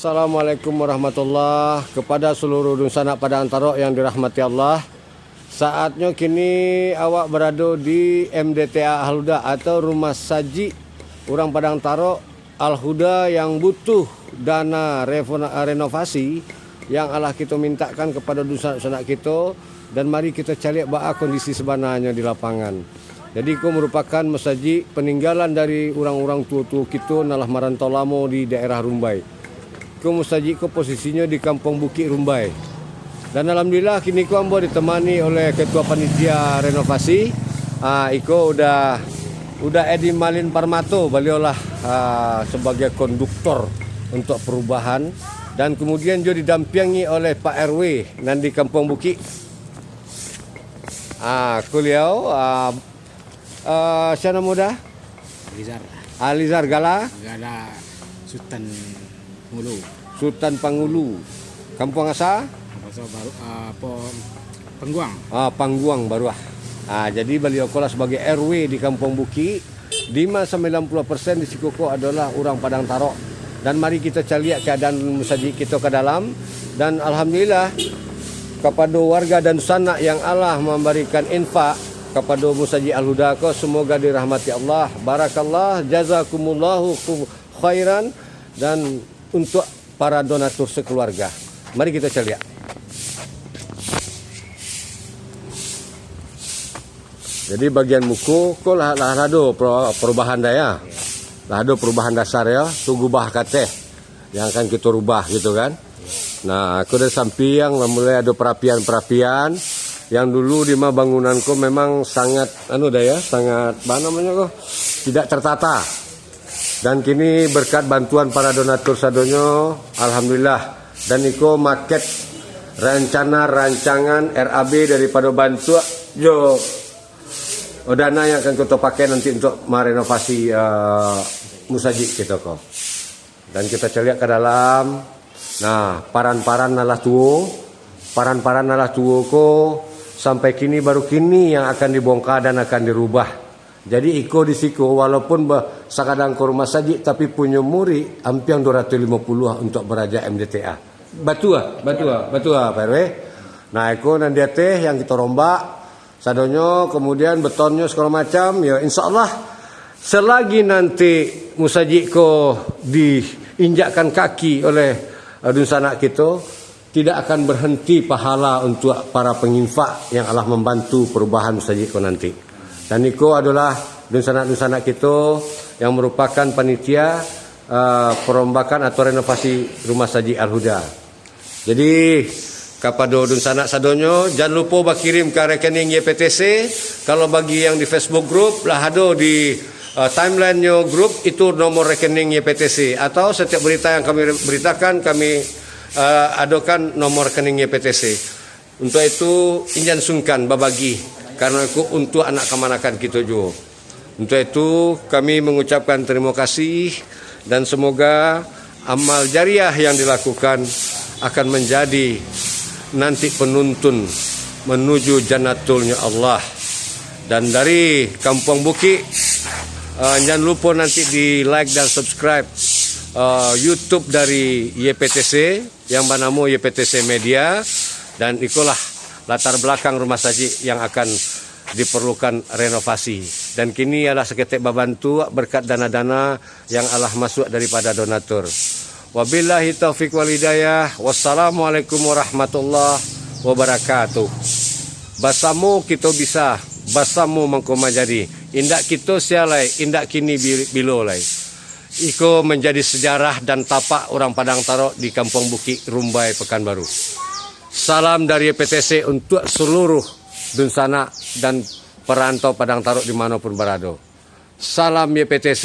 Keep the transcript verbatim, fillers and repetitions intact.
Assalamualaikum warahmatullah. Kepada seluruh dunsanak Padang Tarok yang dirahmati Allah. Saatnyo kini awak barado di M D T A Al-Huda atau rumah sajik urang Padang Tarok Al-Huda yang butuh dana refona-, renovasi yang alah kito mintakkan kepada dunsanak-dunsanak kito, dan mari kito caliak baa kondisi sabananyo di lapangan. Jadi, iko marupakan masajik paninggalan dari urang-urang tuo-tuo kito nan lah marantau lamo di daerah Rumbai. Iko masajik ko posisinyo di Kampuang Bukik Rumbai. Dan alhamdulillah, kini ko ambo ditemani oleh ketua panitia renovasi. Ah, iko udah, udah Edi Malin Parmato, baliau lah, ah, sebagai konduktor untuk perubahan. Dan kemudian juga didampingi oleh Pak R W nan di Kampuang Bukik. Ah, kuliau, ah, ah, sia namo dah? Alizar. Alizar Gala. Gala Sutan Pangulu. Sutan Pangulu. Kampuang asa? Apa so baru, ah, apa, Pangguang. Ah, Pangguang Baruah. Ah, jadi baliau ko lah sebagai R W di Kampuang Bukik. Dima sambilan puluah persen di siko ko adolah urang Padang Tarok. Dan mari kito caliak keadaan musajik kito ka dalam. Dan alhamdulillah, kapado warga dan sanak yang alah mambarikan infak kapado Musajik Al-Huda ko, semoga dirahmati Allah. Barakallah, jazakumullahu khu-, khairan. Dan untuk para donatur sekeluarga. Mari kito caliak. Jadi, bagian muko ko lah, lah ado pro-, perubahan dah, ya. Lah ado perubahan dasar, ya. Tu gubah kateh yang akan kito rubah gitu kan. Nah, ko dari sampiang lah mulai ado perapian-perapian. Yang dulu di ma bangunan ko memang sangat, anu dah ya, sangat, apa namanya ko, tidak tertata. Dan kini berkat bantuan para donatur sadonyo, alhamdulillah. Dan iko maket rancana rancangan R A B daripado bantuak jo dana yang akan kito pakai nanti untuk merenovasi, eh, musajik kito ko. Dan kito caliak ka dalam. Nah, paran-paran nan lah tuo, paran-paran nan lah tuo ko sampai kini baru kini yang akan dibongkar dan akan dirubah. Jadi iko di siko, walaupun ba-, sakadang ko rumah sajik, tapi punyo murik ampiang duo ratuih limo puluah untuak baraja M D T A. Batua, batua, batua, Pak R W. Nah, iko nan di ateh yang kito rombak, sadonyo, kemudian betonnyo segala macam, ya, insya Allah, selagi nanti musajik ko diinjakkan kaki oleh, eh, dunsanak kito, tidak akan berhenti pahala untuk para penginfak yang alah membantu perubahan musajik ko nanti. Dan iko adalah dunsanak-dunsanak kito yang merupakan panitia, eh, perombakan atau renovasi Rumah Sajik Al-Huda. Jadi, kapado dunsanak sadonyo, jan lupo bakirim ka rekening Y P T C. Kalau bagi yang di Facebook Group, lah ado di, eh, timeline-nyo grup, itu nomor rekening Y P T C. Atau setiap berita yang kami beritakan, kami, eh, adokan nomor rekening Y P T C. Untuk itu, injan sungkan babagi, karena itu untuk anak kamanakan kito juo. Untuk itu, kami mengucapkan terima kasih dan semoga amal jariah yang dilakukan akan menjadi nanti penuntun menuju jannatulnya Allah. Dan dari Kampuang Bukik, eh, jangan lupa nanti di like dan subscribe, eh, YouTube dari Y P T C yang banamo Y P T C Media, dan ikolah latar belakang rumah sajik yang akan diperlukan renovasi. Dan kini alah saketek babantuak berkat dana-dana yang alah masuak daripada donatur. Wabillahi taufik wal hidayah. Wassalamualaikum warahmatullahi wabarakatuh. Basamo kito bisa, basamo mangko manjadi. Indak kito sia lai, indak kini bi-, bilo lai. Iko manjadi sejarah dan tapak urang Padang Tarok di Kampuang Bukik, Rumbai, Pekanbaru. Salam dari Y P T C untuk seluruh dunsanak dan perantau Padang Tarok di mano pun barado. Salam Y P T C.